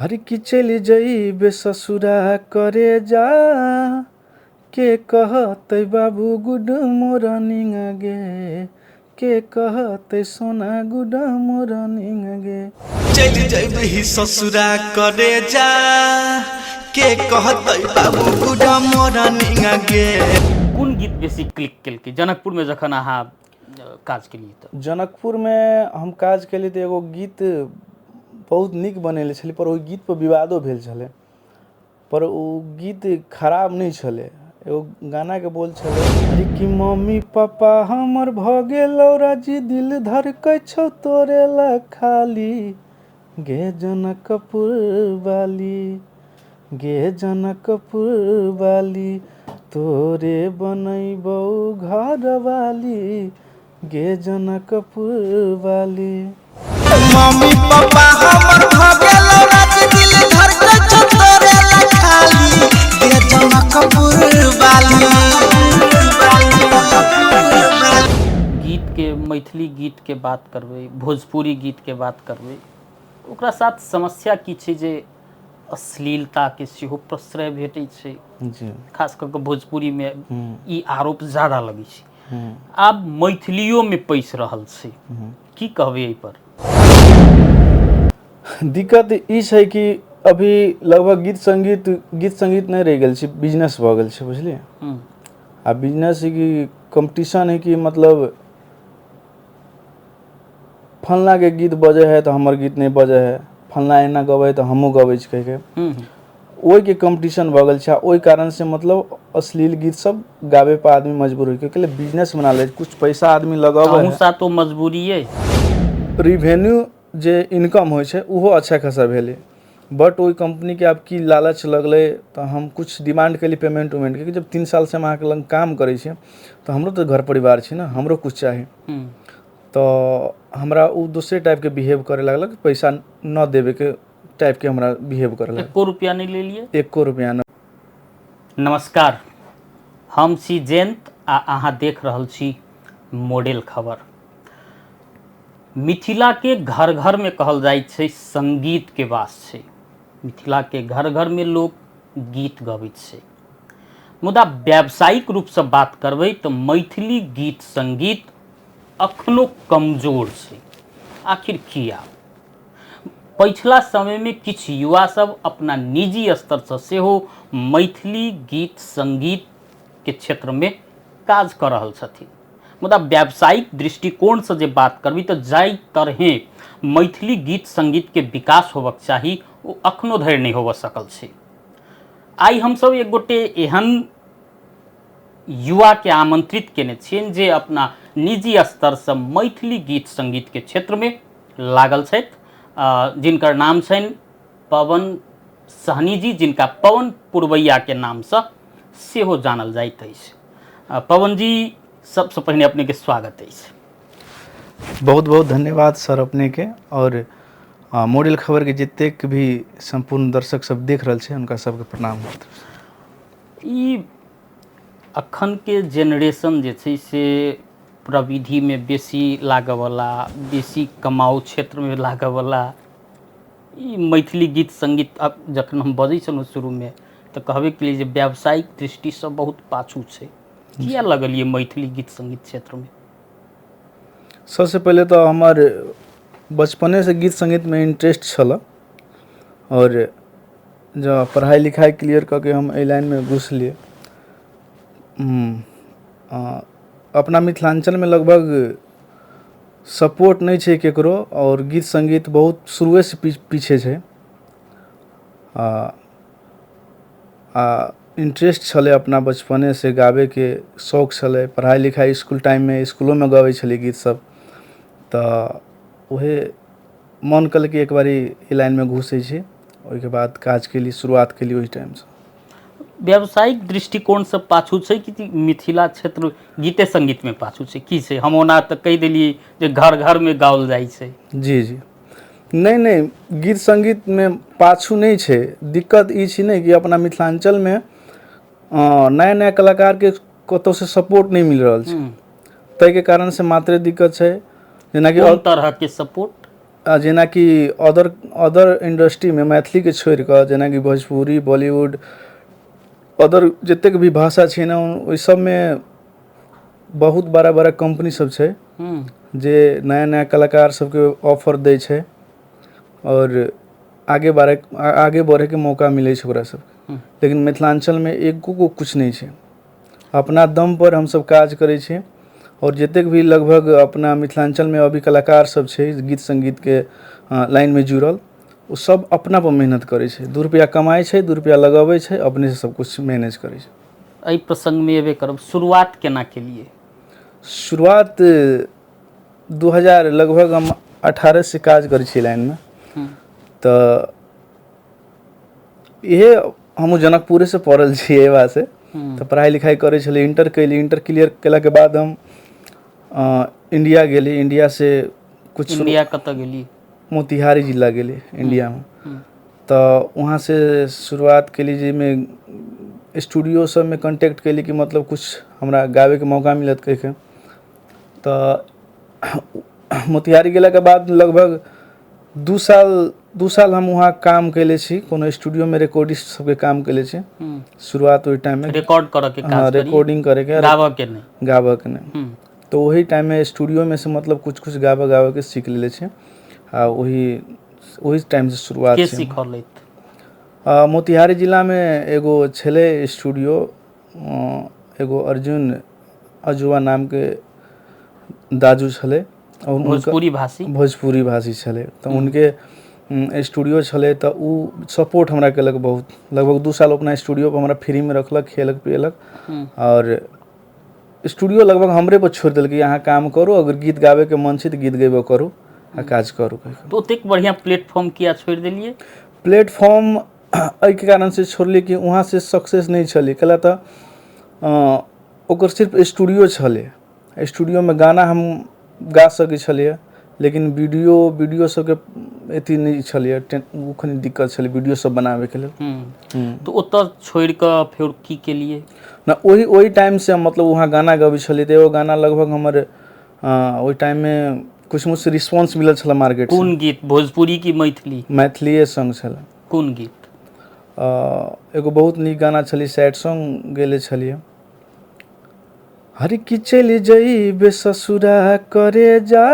हर कि चलि जइबे ससुरा करे जा, के कहतै बाबू गुड मॉर्निंग गे, के कहतै सोना गुड मॉर्निंग गे। चलि जइबही ससुरा करे जा, के कहतै बाबू गुड मॉर्निंग गे। कोन गीत बेसी क्लिक केलकै जनकपुरमे जखन अहाँ काज केलियै? तऽ जनकपुरमे हम काज केलियै तऽ एगो गीत बहुत नीक बनेले छलियै, पर ओहि गीतपर विवादो भेल छलै, पर ओ गीत खराब नहि छलै। एगो गानाके बोल छलै, अरे कि मम्मी पापा हमर भऽ गेलौ राजी, दिल धड़कै छौ तोरे ला खाली गे जनकपुर वाली, गे जनकपुर वाली, तोरे बनैबौ घरवाली गे जनकपुर वाली। मम्मी पापा हमर भऽ गेलौ राजी, दिल धड़कै छौ तोरे ला खाली गे जनकपुर वाली। गीतके, मैथिली गीतके बात करबै, भोजपुरी गीतके बात करबै, ओकरा साथ समस्या की छै जे अश्लीलताके सेहो प्रश्रय भेटै छै। खास कऽ कऽ भोजपुरीमे ई आरोप ज्यादा लगै छै। आब मैथिलियोमे पैसि रहल छै, की कहबै एहिपर? दिक्कत ई छै कि अभी लगभग गीत संगीत गीत संगीत नहि रहि गेल छै, बिजनेस भऽ गेल छै, बुझलियै? आ बिजनेस कि कॉम्पिटिशन है कि मतलब फलनाके गीत बजै है तऽ हमर गीत नहि बजै है, फलना एना गबै है तऽ हमहूँ गबै छी कहिके, ओहिके कॉम्पिटिशन भऽ गेल छै। आ ओहि कारणसँ मतलब अश्लील गीत सब गाबै पर आदमी मजबूर होइ के बिजनेस बना लै, कुछ पैसा आदमी लगाबै। अहूँ साथ ओ मजबूरी अइ? रिवेन्यू जे इनकम होइ छै ओहो अच्छा खासा भेलै, बट ओहि कम्पनीके आब की लालच लगलै तऽ हम कुछ डिमांड केली पेमेंट उमेंटके, जब 3 सालसँ हम अहाँके लग काम करै छी तऽ हमरो तऽ घर परिवार छै ने, हमरो कुछ चाही। तऽ हमरा ओ दोसरे टाइपके बिहेव करै लगलक, पैसा न देबेके टाइपके हमरा बिहेव करै लगल। एको रुपया नहि लेलियै? एको रुपया नहि। नमस्कार, हम छी जयंत आ अहाँ देख रहल छी मॉडल खबर। मिथिलाके घर घरमे कहल जाइ छै संगीतके वास छै, मिथिलाके घर घरमे लोक गीत गबैत छै, मुदा व्यावसायिक रूपसँ बात करबै तऽ मैथिली गीत संगीत अखनो कमजोर छै। आखिर किया? पछिला समयमे किछु युवा सब अपना निजी स्तरसँ सेहो मैथिली गीत संगीतके क्षेत्रमे काज कऽ रहल छथिन, मुदा व्यावसायिक दृष्टिकोणसँ जे बात करबै तऽ जाहि तरहें मैथिली गीत संगीतके विकास होबक चाही ओ अखनो धरि नहि होबऽ सकल छै। आइ हमसब एक गोटे एहन युवाके आमंत्रित केने छियनि जे अपना निजी स्तरसँ मैथिली गीत संगीतके क्षेत्रमे लागल छथि, जिनकर नाम छनि पवन सहनी जी, जिनका पवन पुरवैयाके नामसँ सेहो जानल जाइत अछि। पवन जी, सबसँ पहिने अपनेके स्वागत अछि। बहुत बहुत धन्यवाद सर अपनेके, और मॉडल खबरके जतेक भी सम्पूर्ण दर्शक सब देख रहल छै हुनका सबके प्रणाम। ई अखनके जेनरेशन जे छै से प्रविधिमे बेसी लागऽवला, बेसी कमाउ क्षेत्रमे लागऽवला, ई मैथिली गीत सङ्गीत आब जखन हम बजै छलहुँ शुरूमे तऽ कहबे केलियै जे व्यावसायिक दृष्टिसँ बहुत पाछू छै। किया लगलियै मैथिली गीत सङ्गीत क्षेत्रमे? सबसँ पहिले तऽ हमर बचपनेसँ गीत सङ्गीतमे इंट्रेस्ट छलऽ, आओर जँ पढ़ाइ लिखाइ क्लियर कऽ के हम एहि लाइनमे घुसलियै। अपना मिथिलाञ्चलमे लगभग सपोर्ट नहि छै ककरो, आओर गीत सङ्गीत बहुत शुरुएसँ पीछे छै। आ इंट्रेस्ट छलै अपना बचपनेसँ गाबैके शौक छलै, पढ़ाइ लिखाइ इसकुल टाइममे इसकुलोमे गबै छलियै गीत सब, तऽ उहे मन केलकै एक बारी एहि लाइनमे घुसै छी। ओहिके बाद काज केली, शुरुआत केली ओहि टाइमसँ। व्यावसायिक दृष्टिकोणसँ पाछू छै कि मिथिला क्षेत्र गीते सङ्गीतमे पाछू छै, की छै? हम ओना तऽ कहि देलियै जे घर घरमे गाओल जाइ छै। जी जी, नहि नहि, गीत सङ्गीतमे पाछू नहि छै। दिक्कत ई छै ने कि अपना मिथिलाञ्चलमे नया नया कलाकारके कतहुसँ सपोर्ट नहि मिल रहल छै, ताहिके कारणसँ मात्रे दिक्कत छै। जेनाकि कोन तरहके सपोर्ट? जेनाकि अदर अदर इंडस्ट्रीमे मैथिलीके छोड़ि कऽ, जेनाकि भोजपुरी, बॉलीवुड, अदर जतेक भी भाषा छै ने, ओहि सबमे बहुत बड़ा बड़ा कम्पनी सब छै जे नया नया कलाकार सबके ऑफर दै छै आओर आगे बढ़ैके मौका मिलै छै ओकरा सबके। लेकिन मिथिलाञ्चलमे एको गो किछु नहि छै। अपना दमपर हमसब काज करै छी आओर जतेक भी लगभग अपना मिथिलाञ्चलमे अभी कलाकार सब छै गीत सङ्गीतके लाइनमे जुड़ल, ओ सब अपनापर मेहनत करै छै। 2 रुपैआ कमाइ छै, 2 रुपैआ लगबै छै, अपनेसँ सब किछु मैनेज करै छै। एहि प्रसङ्गमे एबे करब, शुरुआत केना केलियै? शुरुआत 2000 लगभग हम 18 से काज करै छियै लाइनमे। तऽ इहे हमहूँ जनकपुरेसँ पढ़ल छियै एहि बातसँ। तऽ पढ़ाइ लिखाइ करै छलियै, इंटर कयली। इंटर क्लियर केलाके बाद हम इंडिया गेली। इंडियासँ कुछ इंडिया कतऽ गेली? मोतिहारी जिला गेली इंडियामे। तऽ वहाँसँ शुरुआत केली, जाहिमे स्टूडियो सबमे कॉन्टेक्ट केली कि मतलब कुछ हमरा गाबैके मौका मिलत कहिके। तऽ मोतिहारी गेलाके बाद लगभग 2 साल हम वहाँ काम कयले छी, कोनो स्टूडियोमे रिकॉर्डिस्ट सबके काम कयले छी। शुरुआत ओहि टाइममे रिकॉर्ड करऽ के हाँ, काज करी? रिकॉर्डिंग करैके। गाबऽ के नहि? गाबऽके नहि। तऽ ओही टाइममे स्टूडियोमे से मतलब कुछ कुछ गाबऽ गाबऽके सीख लेले छी आ ओही ओही टाइमसँ शुरुआत के छै। सिखौलथि? मोतिहारी जिलामे एगो छलै स्टूडियो, एगो अर्जुन अजुआ नामके दाजू छलै आओर हुनकर भोजपुरी भाषी? भोजपुरी भाषी छलै। तऽ हुनके स्टूडियो छलै, तऽ ओ सपोर्ट हमरा केलक बहुत। लगभग 2 साल अपना स्टूडियो पर हमरा फ्रीमे रखलक, खियेलक पियेलक आओर स्टूडियो लगभग हमरे पर छोड़ि देलकै, अहाँ काम करू, अगर गीत गाबैके मन छै तऽ गीत गेबो करू आ काज करू कहिके। तऽ ओतेक बढ़िआँ प्लेटफॉर्म किया छोड़ि देलियै? प्लेटफॉर्म एहिके कारणसँ छोड़लियै कि वहाँसँ सक्सेस नहि छलै। कैला तऽ ओकर सिर्फ स्टूडियो छलै। स्टूडियोमे गाना हम गा सकै छलियै, लेकिन वीडियो वीडियो सबके अथी नहि छलैए। ओ कनि दिक्कत छलै वीडियो सब बनाबैके लेल। तऽ ओतऽ छोड़ि कऽ फेर की केलियै? ने, ओही ओही टाइमसँ हम मतलब वहाँ गाना गबै छलियै, तऽ एगो गाना लगभग हमर ओहि टाइममे किछु मुझसे रिस्पॉन्स मिलल छलै मार्केट। कोन गीत, भोजपुरी की मैथिली? मैथिलीए सॉन्ग छलै। कोन गीत? एगो बहुत नीक गाना छलै, सैड सॉन्ग गेले छलियै। हर की चलि जइबे ससुरा करे जा,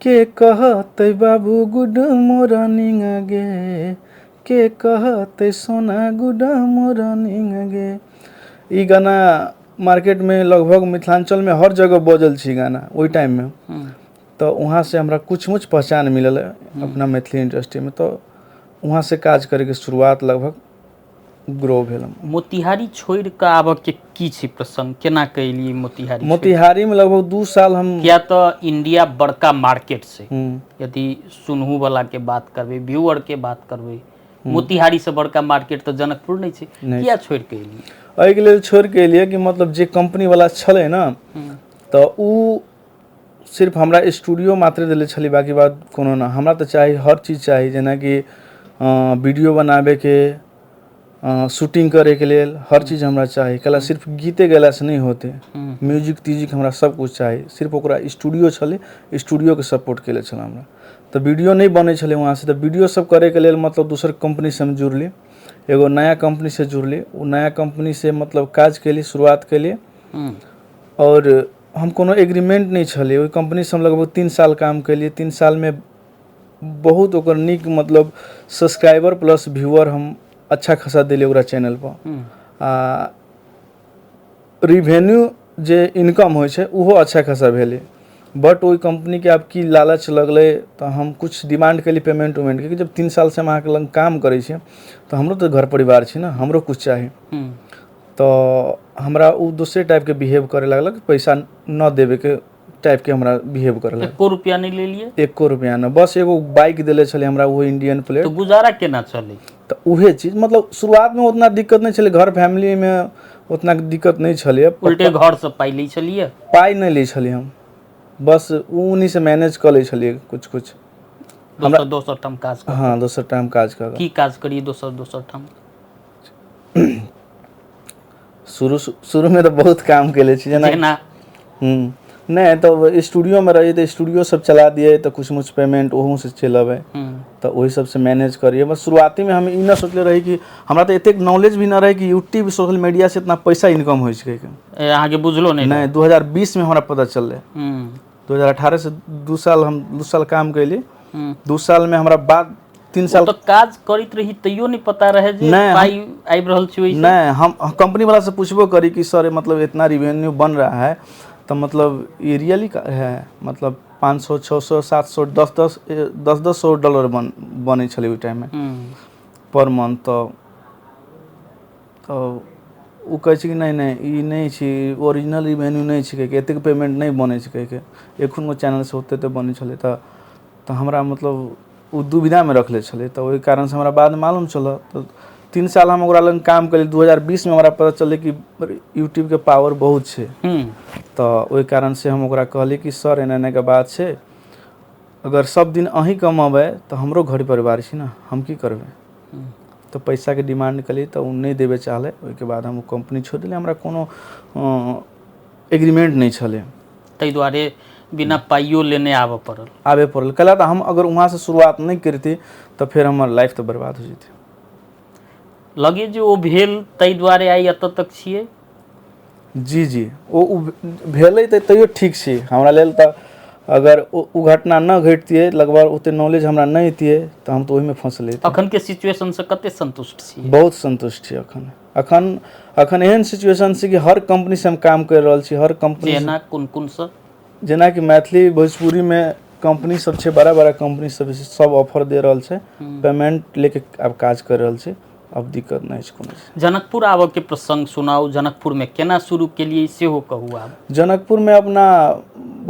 के कहतै बाबू गुड मॉर्निंग गे, के कहतै सोना गुड मॉर्निंग गे। ई गाना मार्केटमे लगभग मिथिलाञ्चलमे हर जगह बजल छै ई गाना ओहि टाइममे। तऽ वहाँसँ हमरा कुछ मुछ पहचान मिलल अपना मैथिली इंडस्ट्रीमे। तऽ वहाँसँ काज करैके शुरुआत लगभग ग्रो भेल। मोतिहारी छोड़ि कऽ आबऽके की छै प्रसंग? केना कऽ एलियै मोतिहारी छोड़ि? मोतिहारीमे लगभग 2 साल हम किया तऽ इंडिया बड़का मार्केट छै। यदि सुनहु वाला के बात करबै, व्यूअर के बात करबै, मोतिहारी से बड़का मार्केट तऽ जनकपुर नहि छै। नहि। किया छोड़ि कऽ एलियै? एहिके लेल छोड़ि कऽ एलियै कि मतलब जे कंपनीवला छलै ने, तऽ उ सिर्फ हमरा स्टूडियो मात्र देले छलै, बाकी बात कोनो नहि। हमरा तऽ चाही, हर चीज चाही, जेनाकि वीडियो बनाबैके, शूटिंग करैके लेल हर चीज हमरा चाही। कैला सिर्फ गीते गेलासँ नहि होतै, म्यूजिक त्यूजिक हमरा सब किछु चाही। सिर्फ ओकरा स्टूडियो छलै, स्टूडियोके सपोर्ट केले छलै हमरा। तऽ वीडियो नहि बनै छलै वहाँसँ, तऽ वीडियो सब करैके लेल मतलब दोसर कम्पनीसँ हम जुड़ली। एगो नया कम्पनीसँ जुड़ली। ओ नया कम्पनीसँ मतलब काज केली, शुरुआत केली। आओर हम कोनो एग्रीमेंट नहि छलै। ओहि कम्पनीसँ हम लगभग 3 साल काम केलियै। 3 सालमे बहुत ओकर नीक मतलब सब्सक्राइबर प्लस व्यूअर हम अच्छा खासा देलियै ओकरा चैनलपर आ रिवेन्यू जे इनकम होइ छै, ओहो अच्छा खासा भेलै। बट ओहि कम्पनीके आब की लालच लगलै, तऽ हम किछु डिमांड केलियै पेमेंट उमेंटके कि जब 3 सालसँ हम अहाँके लग काम करै छी, तऽ हमरो तऽ घर परिवार छै ने, हमरो किछु चाही। तऽ हमरा ओ दोसरे टाइपके बिहेव करे लगलक, पैसा न देबेके टाइपके हमरा बिहेव करे लगल। एको रुपया नहि लेलियै? एको रुपया न। बस एगो बाइक देले छलै हमरा, ओहो इंडियन प्लेट। तऽ गुजारा केना चलै? तऽ उहे चीज मतलब शुरुआतमे उतना दिक्कत नहि छलै, घर फैमिलीमे उतना दिक्कत नहि छलै। उल्टे घरसँ पाइ लै छलियै? पाइ नहि लै छलियै हम, बस ओ उन्हीसँ मैनेज कऽ लै छलियै कुछ कुछ। दोसर दोसर ठाम काज कर? हँ, दोसर टाइम काज कऽ कऽ। की काज करियै दोसर दोसर ठाम? शुरू शुरूमे तऽ बहुत काम केले छी, जेना जेना? नहि, तऽ स्टूडियोमे रहियै तऽ स्टूडियो सब चला दियै, तऽ किछु मुछ पेमेंट ओहूसँ चलि अबै, तऽ ओहि सबसँ मैनेज करियै। बस शुरुआतीमे हम ई नहि सोचले रही कि हमरा तऽ एतेक नॉलेज भी नहि रहै कि यूट्यूब सोशल मीडियासँ इतना पैसा इनकम होइ छै। अहाँके बुझलो नहि? नहि, 2020मे हमरा पता चललै। 2018 से 2 साल, हम 2 साल काम कैली। 2 सालमे हमरा बाद 3 साल तऽ काज करैत रही तैयो नहि पता रहे जे नहि, पाइ आबि रहल छै ओहिसँ? नहीं, हम कंपनी वाला से पूछबो करी कि सर, मतलब इतना रिवेन्यू बन रहा है तो मतलब ये रियली का है? मतलब 500, 600, 700, दस दस दस दस सौ डॉलर बनै छलै ओहि टाइममे पर मंथ। तऽ ओ कहै छै कि नहि नहि, ई नहि छै, ओरिजिनल रिवेन्यू नहि छै, कि एतेक पेमेंट नहि बनै छै कहिके। एखन चैनलसँ ओते ओते बनै छलै। तऽ हमरा मतलब ओ दुविधामे रखले छलै, तऽ ओहि कारणसँ हमरा बादमे मालूम चलल। तऽ 3 साल हम ओकरा लग काम केलियै। 2020मे हमरा पता चललै कि यूट्यूबके पावर बहुत छै। तऽ ओहि कारणसँ हम ओकरा कहलियै कि सर, एना एनाके बात छै, अगर सब दिन अहीँ कमेबै तऽ हमरो घर परिवार छै ने, हम की करबै? तऽ पैसाके डिमांड केलियै तऽ ओ नहि देबे चाहलै। ओहिके बाद हम ओ कम्पनी छोड़ि देलियै। हमरा कोनो एग्रीमेंट नहि छलै। ताहि दुआरे बिना पाइयो लेने आबऽ पड़ल। आबे पड़ल। कैला तऽ हम अगर वहाँसँ शुरुआत नहि करिती तऽ फेर हमर लाइफ तऽ बर्बाद हो जेतै। लगे जे ओ भेल, ताहि दुआरे आइ एतऽ तक छियै। जी जी ओ ओ भेलै तऽ तैयो ठीक छै हमरा लेल। तऽ अगर ओ ओ घटना नहि घटितियै, लगभग ओते नॉलेज हमरा नहि अयतियै, तऽ हम तऽ ओहिमे फँसल रहितियै। अखन के सिचुएशन से कते संतुष्ट छी? बहुत सन्तुष्ट छी अखन। अखन अखन एहन सिचुएशन छै कि हर कम्पनीसँ हम काम करि रहल छी, हर कम्पनी। जेना कोन कोन सँ? जेनाकि मैथिली भोजपुरीमे कम्पनी सब छै, बड़ा बड़ा कम्पनी सब छै, सब ऑफर दे रहल छै। पेमेंट लेके आब काज करि रहल छी। आब दिक्कत नहि छै कोनो। जनकपुर आबऽ के प्रसंग सुनाउ। जनकपुरमे केना शुरू केलियै, सेहो कहू आब। जनकपुरमे अपना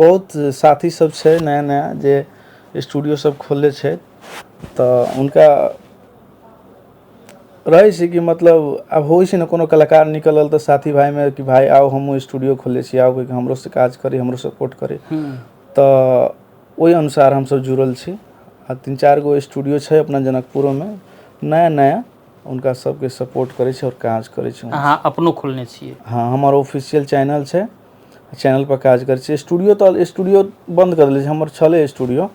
बहुत साथी सब छै, नया नया जे स्टूडियो सब खोलले छै, तऽ हुनका रहै छै कि मतलब आब होइ छै ने, कोनो कलाकार निकलल तऽ साथी भाइमे कि भाइ आउ, हमहूँ स्टूडियो खोलले छी, आउ कहिके हमरो से काज करी, हमरो सपोर्ट करी। तऽ ओहि अनुसार हमसब जुड़ल छी आ तीन चारि गो स्टूडियो छै अपना जनकपुरोमे नया नया, हुनका सबके सपोर्ट करै छी आओर काज करै छी। अहाँ अपनो खोलने छियै? हँ, हमर ऑफिशियल चैनल छै, चैनल पर काज करै छी। स्टूडियो तऽ स्टूडियो बन्द कऽ देले छी। हमर छलै स्टूडियो,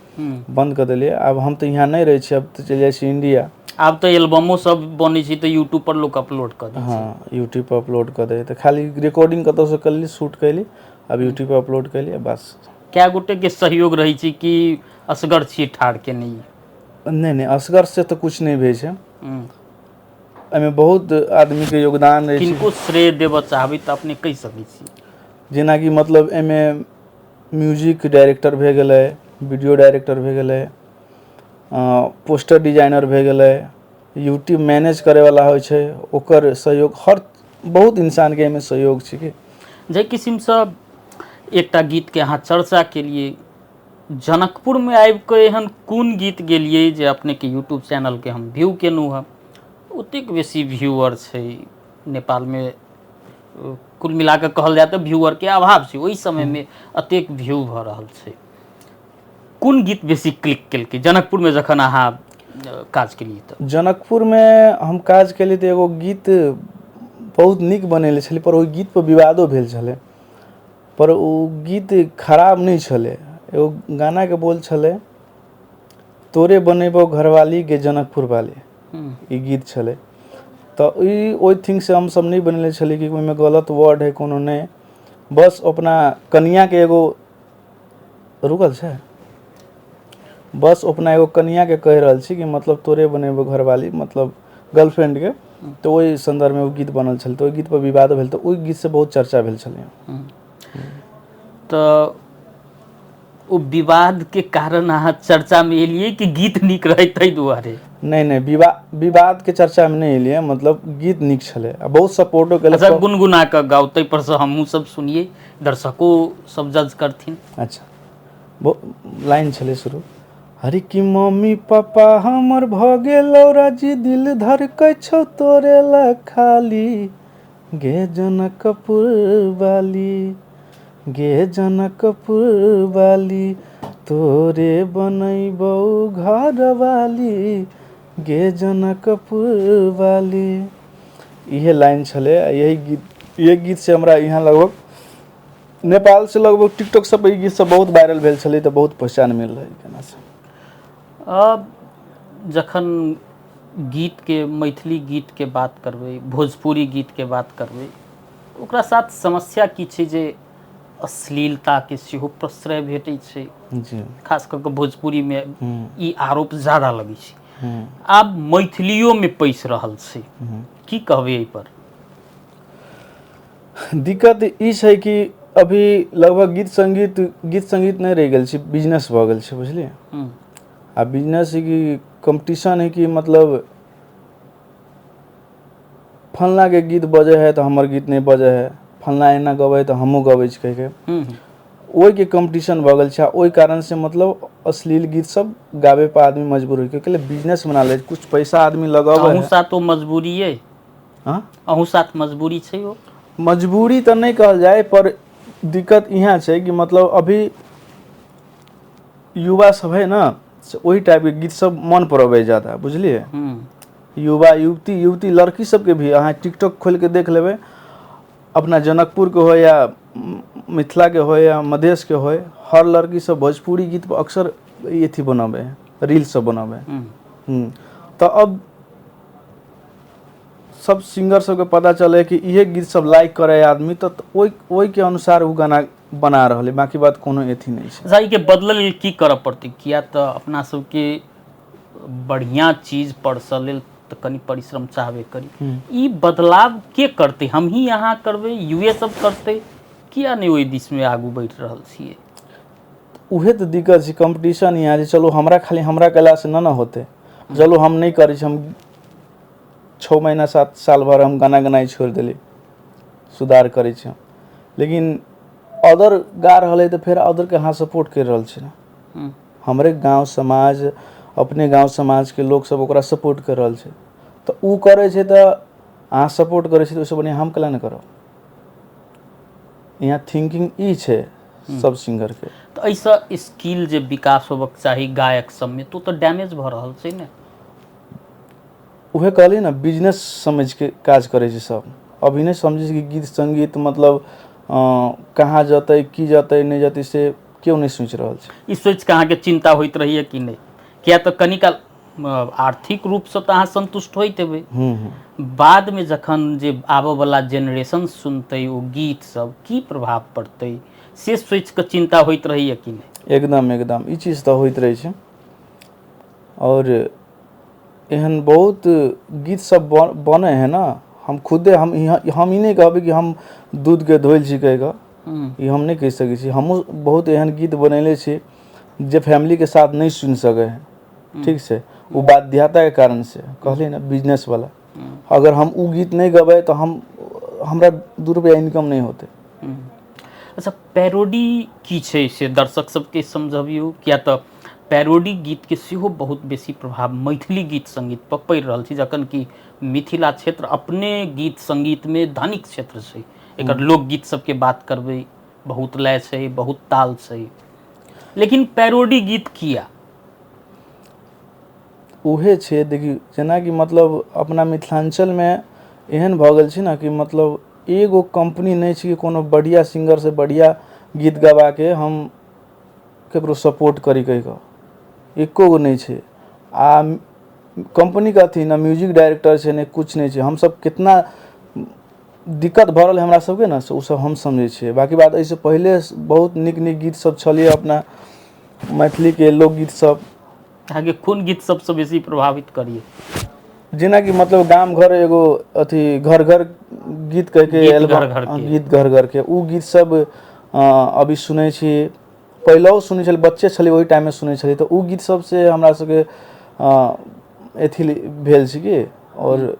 बन्द कऽ देलियै। आब हम तऽ यहाँ नहि रहै छी, आब तऽ चलि जाइ छी इंडिया। आब तऽ एल्बमो सब बनै छै तऽ यूट्यूब पर लोक अपलोड कऽ दै छै। हँ, यूट्यूब पर अपलोड कऽ दै, तऽ खाली रिकॉर्डिंग कतौसँ कऽ लेली, शूट कयली, आब यूट्यूब पर अपलोड कयली, बस। कए गोटेके सहयोग रहै छै कि असगर छियै ठाढ़ केने? नहि नहि, असगर से तऽ कुछ नहि भेल छै। एहिमे बहुत आदमीके योगदान रहै छै। किनको श्रेय देबऽ चाहबै तऽ अपने कहि सकै छी। जेनाकि मतलब एहिमे म्यूजिक डायरेक्टर भए गेलै, वीडियो डायरेक्टर भए गेलै, पोस्टर डिजाइनर भए गेलै, यूट्यूब मैनेज करैवला होइ छै, ओकर सहयोग, हर बहुत इंसानके एहिमे सहयोग छै कि। जाहि किसिमसँ एकटा गीतके अहाँ चर्चा केलियै, जनकपुरमे आबि कऽ एहन कोन गीत गेलियै जे अपनेके यूट्यूब चैनलके हम व्यू केलहुँ हँ, ओतेक बेसी व्यूअर छै? नेपालमे कुल मिला कऽ कहल जाय तऽ व्यूअरके अभाव छै, ओहि समयमे एतेक व्यू भऽ रहल छै। कोन गीत बेसी क्लिक केलकै जनकपुरमे जखन अहाँ काज केलियै तऽ? जनकपुरमे हम काज केलियै तऽ एगो गीत बहुत नीक बनेले छलियै, पर ओहि गीतपर विवादो भेल छलै। पर ओ गीत खराब नहि छलै। एगो गानाके बोल छलै, तोरे बनेबौ घरवाली गे जनकपुर वाली। ई गीत छलै। तऽ ई ओहि थिंगसँ हमसब नहि बनेले छलियै कि ओहिमे गलत वर्ड है कोनो, नहि। बस अपना कनिआँके एगो रुकल छै, बस अपना एगो कनिआँके कहि रहल छी कि मतलब तोरे बनेबो घरवाली, मतलब गर्लफ्रेंडके। तऽ ओहि सन्दर्भमे ओ गीत बनल छलै। तऽ ओहि गीतपर विवाद भेल, तऽ ओहि गीतसँ बहुत चर्चा भेल छलै। तऽ ओ विवादके कारण अहाँ चर्चामे एलियै कि गीत नीक रहै ताहि दुआरे? नहि नहि, विवादके चर्चामे नहि एलियै। मतलब गीत नीक छलै आ बहुत सपोर्टो केलक। अच्छा, गुनगुना कऽ गाउ, ताहि पर से हमहूँ सब सुनियै, दर्शको सब जज करथिन। अच्छा, लाइन छलै शुरू, हरे कि मम्मी पापा हमर भऽ गेलौ राजी, दिल धड़कै छौ तोरे ला खाली गे जनकपुर वाली, गे जनकपुर वाली, तोरे बनैबौ घरवाली गे जनकपुर वाली। इहे लाइन छलै आ यही गीत, इहे गीतसँ हमरा यहाँ लगभग नेपाल से लगभग टिकटॉक सब पर ई गीत सब बहुत वायरल भेल छलै, तऽ बहुत पहचान मिल रहै गाना से। अब जखन गीतके, मैथिली गीतके बात करबै, भोजपुरी गीतके बात करबै, ओकरा साथ समस्या की छै जे अश्लीलताके सेहो प्रश्रय भेटै छै। जी। खास कऽ कऽ भोजपुरीमे ई आरोप ज्यादा लगै छै। आब मैथिलियोमे पैसि रहल छै, की कहबै एहिपर? दिक्कत ई छै कि अभी लगभग गीत संगीत नहि रहि गेल छै, बिजनेस भऽ गेल छै, बुझलियै? आ बिजनेस कि कम्पटिशन है कि मतलब फल्लाँके गीत बजै है तऽ हमर गीत नहि बजै है, फल्लाँ एना गबै है तऽ हमहूँ गबै छी कहिके, ओहिके कम्पटिशन भऽ गेल छै। आ ओहि कारणसँ मतलब अश्लील गीत सब गाबै पर आदमी मजबूर होइ के बिजनेस बना लै, कुछ पैसा आदमी लगाबै। अहूँ साथ ओ मजबूरी अइ? हँ। अहूँ साथ मजबूरी छै ओ? मजबूरी तऽ नहि कहल जाय, पर दिक्कत इहाँ छै कि मतलब अभी युवा सब है ने, से ओहि टाइपके गीत सब मन पर अबै ज्यादा, बुझलियै? युवा युवती युवती लड़की सबके भी अहाँ टिकटॉक खोलि के देख लेबै, अपना जनकपुरके होय या मिथिलाके होय या मधेशके होय, हर लड़की सब भोजपुरी गीत पर अक्सर अथी बनाबै है, रील सब बनाबै है। तऽ अब सब सिंगर सबके पता चले कि इहे गीत सब लाइक करे आदमी, तऽ ओहिके अनुसार ओ गाना बना रहल है। बाकी बात कोनो अथी नहि छै। अच्छा, एहिके बदलऽ लेल की करऽ पड़तै? किया तऽ अपना सबके बढ़िआँ चीज परसऽ लेल तऽ कनि परिश्रम चाहबे करी। ई बदलाव के करतै? हमही अहाँ करबै? युवे सब करतै? किया नहि ओहि दिशमे आगू बढ़ि रहल छियै? उहे तऽ दिक्कत छै, कम्पटिशन यहाँ जे चलू हमरा खाली हमरा कयलासँ नहि ने होतै। चलू हम नहि करै छी, हम 6 महीना 7 साल भर हम गाना गेनाइ छोड़ि देली, सुधार करै छी हम, लेकिन अदर गा रहल है तऽ फेर अदरके अहाँ सपोर्ट करि रहल छी ने। हमरे गाँव समाज, अपने गाँव समाजके लोक सब ओकरा सपोर्ट करि रहल छै, तऽ ओ करै छै तऽ अहाँ सपोर्ट करै छी, तऽ ओहिसँ बढ़िआँ हम कैला नहि करब? यहाँ थिंकिंग ई छै सब सिंगरके। तऽ एहिसँ स्किल जे विकास होबक चाही गायक सबमे, तऽ ओ तऽ डैमेज भऽ रहल छै ने। उहे कहली ने, बिजनेस समझिके काज करै छै सब। अभी नहि समझै छै कि गीत सङ्गीत मतलब कहाँ जेतै, की जेतै, नहि जेतै, से केओ नहि सोचि रहल छै। ई सोचि कऽ अहाँके चिन्ता होइत रहैए कि नहि? किया तऽ कनि काल आर्थिक रूपसँ तऽ अहाँ सन्तुष्ट होइत हेबै, बादमे जखन जे आबऽवला जेनरेशन सुनतै ओ गीत सब, की प्रभाव पड़तै, से सोचि कऽ चिन्ता होइत रहैए कि नहि? एकदम एकदम, ई चीज तऽ होइत रहै छै। आओर एहन बहुत गीत सब बनै है ने, हम खुदे हम यहाँ हम ई नहि कहबै कि हम दूधके धोइल छी कहि कऽ, ई हम नहि कहि सकै छी। हमहूँ बहुत एहन गीत बनेले छी जे फैमिलीके साथ नहि सुनि सकै है, ठीक छै? ओ बाध्यताके कारण से कहलियै ने, बिजनेसवला। अगर हम ओ गीत नहि गबै तऽ हम हमरा 2 रुपैआ इनकम नहि होतै। अच्छा, पैरोडी की छै से दर्शक सबके समझबियौ, किया तऽ पैरोडी गीतके सेहो बहुत बेसी प्रभाव मैथिली गीत सङ्गीत पर पड़ि रहल छै, जखन कि मिथिला क्षेत्र अपने गीत सङ्गीतमे धनिक क्षेत्र छै। एकर लोकगीत सबके बात करबै, बहुत लय छै, बहुत ताल छै, लेकिन पैरोडी गीत किया? उहे छै, देखियौ, जेनाकि मतलब अपना मिथिलाञ्चलमे एहन भऽ गेल छै ने कि मतलब एगो कम्पनी नहि छै कि कोनो बढ़िआँ सिंगरसँ बढ़िआँ गीत गबाके हम ककरो सपोर्ट करी कहि कऽ, एको गो नहि छै। आ कम्पनीके अथी ने म्यूजिक डायरेक्टर छै, ने किछु नहि छै। हमसब कितना दिक्कत भऽ रहल है हमरा सबके ने, से ओसब हम समझै छियै। बाँकी बात एहिसँ पहिले बहुत नीक नीक गीत सब छलैए अपना मैथिलीके लोकगीत सब। अहाँके कोन गीत सबसँ बेसी प्रभावित करिए? जेनाकि मतलब गाम घर एगो अथी घर घर गीत कहिके गीत एल्बम घर घर के। गीत घर घर के ओ गीत सब अभी सुनै छी, पहिलहो सुनै छली, बच्चे छली ओहि टाइममे सुनै छली, तऽ ओ गीत सबसँ हमरा सबके अथी भेल छै कि। आओर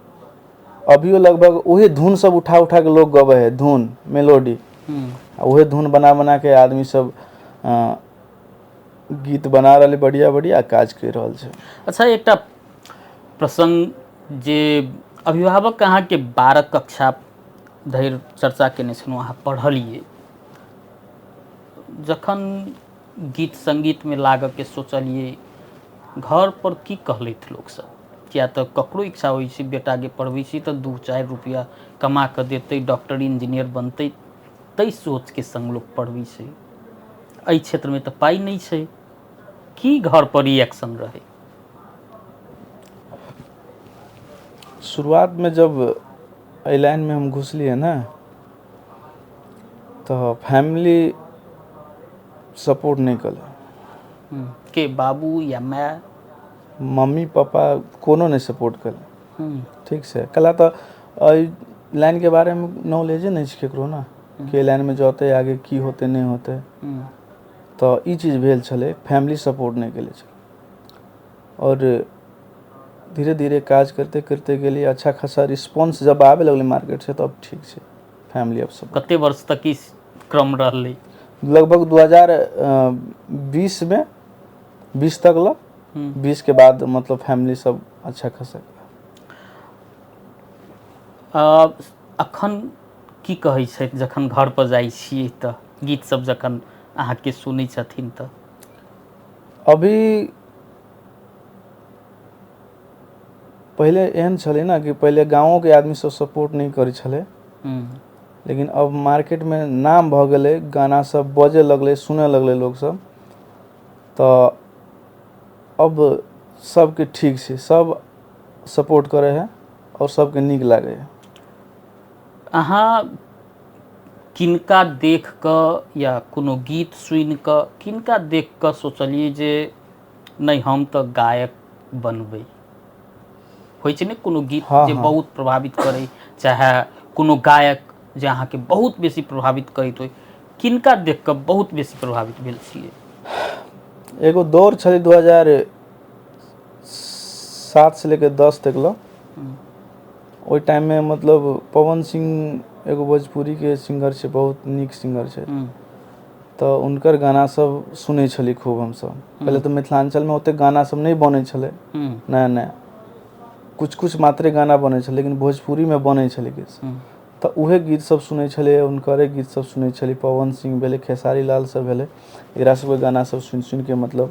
अभियो लगभग ओहे धुन सब उठा उठा के लोग गबै है, धुन मेलोडी, आ उहे धुन बना बना के आदमी सब गीत बना रहल है, बढ़िया बढ़िया काज करि रहल छै। अच्छा, एकटा प्रसङ्ग जे अभिभावक अहाँके 12 कक्षा धरि चर्चा केने छलहुँ, अहाँ पढ़लियै, जखन गीत सङ्गीतमे लागऽके सोचलियै, घर पर की कहलथि लोकसब? किया तऽ ककरो इच्छा होइ छै, बेटाके पढ़बै छी तऽ 2-4 रुपैआ कमा कऽ देतै, डॉक्टर इंजीनियर बनतै। ताहि सोचके संग लोक पढ़बै छै। एहि क्षेत्रमे तऽ पाइ नहि छै। की घर पर रिएक्शन रहै? शुरुआतमे जब एहि लाइनमे हम घुसलियै ने तऽ फैमिली सपोर्ट नहि केलक। के बाबू या माय? मम्मी पापा कोनो नहि सपोर्ट केलक। ठीक छै, कला तऽ एहि लाइनके बारेमे नॉलेजे नहि छै ककरो ने कि एहि लाइनमे जतै आगे की होतै नहि होतै। तऽ ई चीज भेल छलै, फैमिली सपोर्ट नहि केले छलै। आओर धीरे धीरे काज करिते करिते गेलियै, अच्छा खासा रिस्पॉन्स जब आबे लगलै मार्केटसँ तब ठीक छै, फैमिली अब सपोर्ट। कते वर्ष तक ई क्रम रहलै? लगभग 2020 में, 20 तक ल 20 के बाद मतलब फैमिली सब अच्छा खासा। अखन की कहै छथि जखन घर पर जाइ छियै तऽ गीत सब जखन अहाँके सुनै छथिन तऽ? अभी पहिले एहन छलै ने कि पहिले गाँवोके आदमी सब सपोर्ट नहि करै छलै, लेकिन अब मार्केटमे नाम भऽ गेलै, गाना सब बजै लगलै, सुनै लगलै लोक सब, तऽ अब सबके ठीक छै, सब सपोर्ट करै है आओर सबके नीक लागै है। अहाँ किनका देख कऽ या कोनो गीत सुनि कऽ किनका देख कऽ सोचलियै जे नहि हम तऽ गायक बनबै? होइ छै ने कोनो गीत जे बहुत प्रभावित करै, चाहे कोनो गायक जे अहाँके बहुत बेसी प्रभावित करैत होइ, किनका देख कऽ बहुत बेसी प्रभावित भेल छियै? एगो दौर छलै 2007 से लेके 10 तक ल, ओहि टाइममे मतलब पवन सिंह एगो भोजपुरीके सिंगर छै, बहुत नीक सिंगर छै, तऽ हुनकर गाना सब सुनै छली खूब हमसब। पहिले तऽ मिथिलाञ्चलमे ओतेक गाना सब नहि बनै छलै, नया नया कुछ कुछ मात्रे गाना बनै छलै, लेकिन भोजपुरीमे बनै छलै गीत सब, तऽ उहे गीत सब सुनै छलियै, हुनकरे गीत सब सुनै छलियै। पवन सिंह भेलै, खेसारी लाल सब भेलै, एकरा सबके गाना सब सुनि सुनिके मतलब।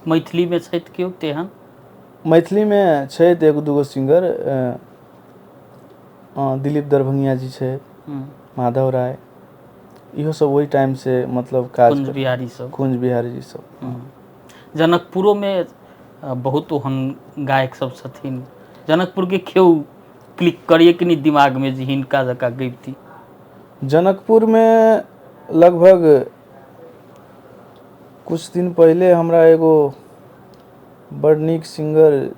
मैथिलीमे छथि केओ तेहन? मैथिलीमे छथि एगो दूगो सिंगर, दिलीप दरभंगिया जी छै, माधव राय, इहो सब ओहि टाइम से मतलब काज कुंज बिहारी सब, कुंज बिहारी जी सब। जनकपुरोमे बहुत ओहन गायक सब छथिन। जनकपुरके केओ क्लिक करिए कि नहि दिमागमे जे हिनका जकाँ गबिती? जनकपुरमे लगभग कुछ दिन पहिले हमरा एगो बड़ नीक सिंगर,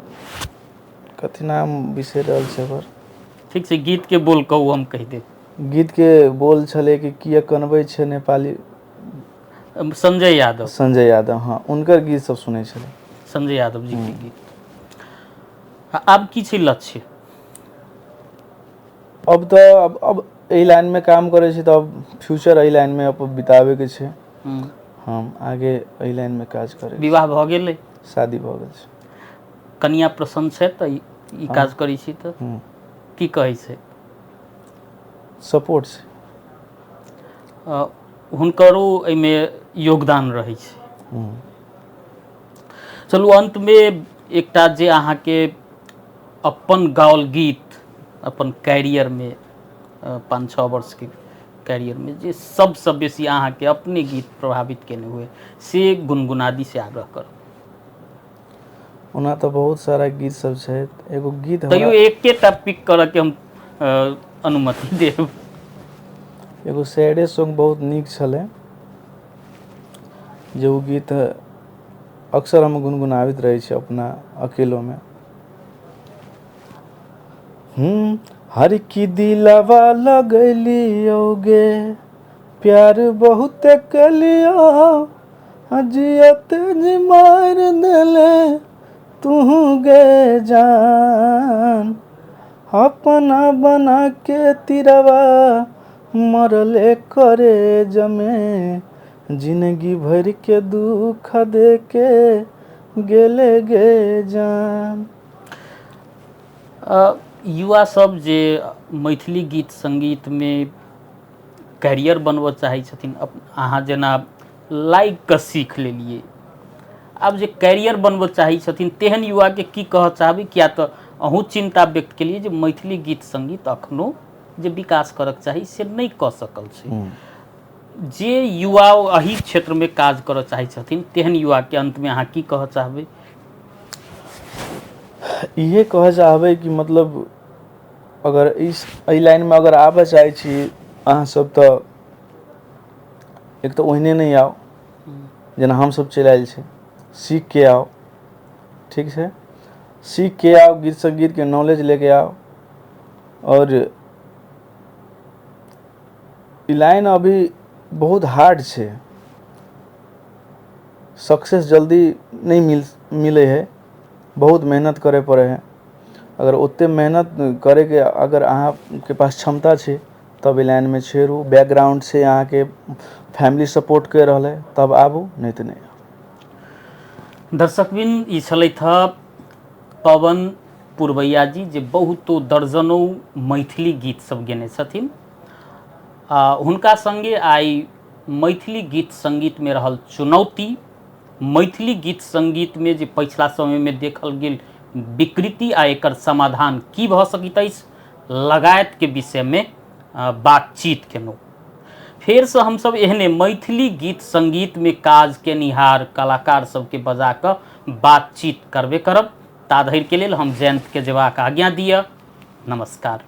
कथी नाम बिसरि रहल छै ओकर। ठीक छै, गीतके बोल कहू, हम कहि देब। गीतके बोल छलै कि किए कनबै छै नेपाली, संजय यादव। संजय यादव, हँ, हुनकर गीत सब सुनै छलै, संजय यादव जी के गीत। आब की छै लक्ष्य? अब तऽ अब एहि लाइनमे काम करै छी तऽ अब फ्यूचर एहि लाइनमे अब बिताबैके छै। हम आगे एहि लाइनमे काज करै। विवाह भऽ गेलै? शादी भऽ गेल छै। कनिया प्रसन्न छै तऽ ई काज करै छी तऽ? की कहै छै? सपोर्ट छै। हुनकरो एहिमे योगदान रहै छै। चलू, अन्तमे एकटा जे अहाँके अपन गाओल गीत अपन कैरियरमे, 5-6 वर्षके कैरियरमे जे सबसँ बेसी अहाँके अपने गीत प्रभावित केने हुए से गुनगुना दी, से आग्रह करब। ओना तऽ बहुत सारा गीत सब छै, एगो गीत तैयो एकेटा पिक करऽके हम अनुमति देब। एगो सैडे सॉन्ग बहुत नीक छलै, जे ओ गीत अक्सर हम गुनगुनाबैत रहै छी अपना अकेलोमे। हर की दिलवा लगलियौ गे, प्यार बहुत कलियो, जियत जी मार देले तू गे जान, अपना बना के तिरवा मरले करे जमे, जिंदगी भर के दुख दे के गेले गे जान। युवा सब जे मैथिली गीत संगीतमे कैरियर बनबऽ चाहै छथिन, अहाँ जेना लागि कऽ सीख लेलियै, आब जे कैरियर बनबऽ चाहै छथिन तेहन युवाके की कहऽ चाहबै? किया तऽ अहूँ चिन्ता व्यक्त केलियै जे मैथिली गीत संगीत अखनो जे विकास करक चाही से नहि कऽ सकल छै। जे युवा एहि क्षेत्रमे काज करऽ चाहै छथिन तेहन युवाके अन्तमे अहाँ की कहऽ चाहबै? इहे कहऽ चाहबै कि मतलब अगर इस एहि लाइनमे अगर आबऽ चाहै छी अहाँ सब तऽ एक तऽ ओहने नहि आउ जेना हमसब चलि आयल छी, सीखके आउ, ठीक छै, सीखके आउ, गीत सङ्गीतके नॉलेज लेके आउ। आओर ई लाइन अभी बहुत हार्ड छै, सक्सेस जल्दी नहि मिलै है, बहुत मेहनत करै पड़ै है। अगर ओते मेहनत करैके अगर अहाँके पास क्षमता छै तब ई लाइनमे छेड़ू, बैकग्राउंड छै अहाँके, फैमिली सपोर्ट करि रहल है तब आबू, नहि तऽ नहि आबू। दर्शकबिन, ई छलथि हँ पवन पुरवैया जी, जे बहुतो दर्जनों मैथिली गीत सब गेने छथिन। आ हुनका संगे आइ मैथिली गीत संगीतमे रहल चुनौती, मैथिली गीत संगीतमे जे पछिला समयमे देखल गेल विकृति आ एकर समाधान की भऽ सकैत अछि लगायतके विषयमे बातचीत केलहुँ। फेरसँ हमसब एहने मैथिली गीत संगीतमे काज केनिहार कलाकार सबके बजा कऽ बातचीत करबे करब। ता धरिके लेल हम जयन्तके जेबाक आज्ञा दिअ। नमस्कार।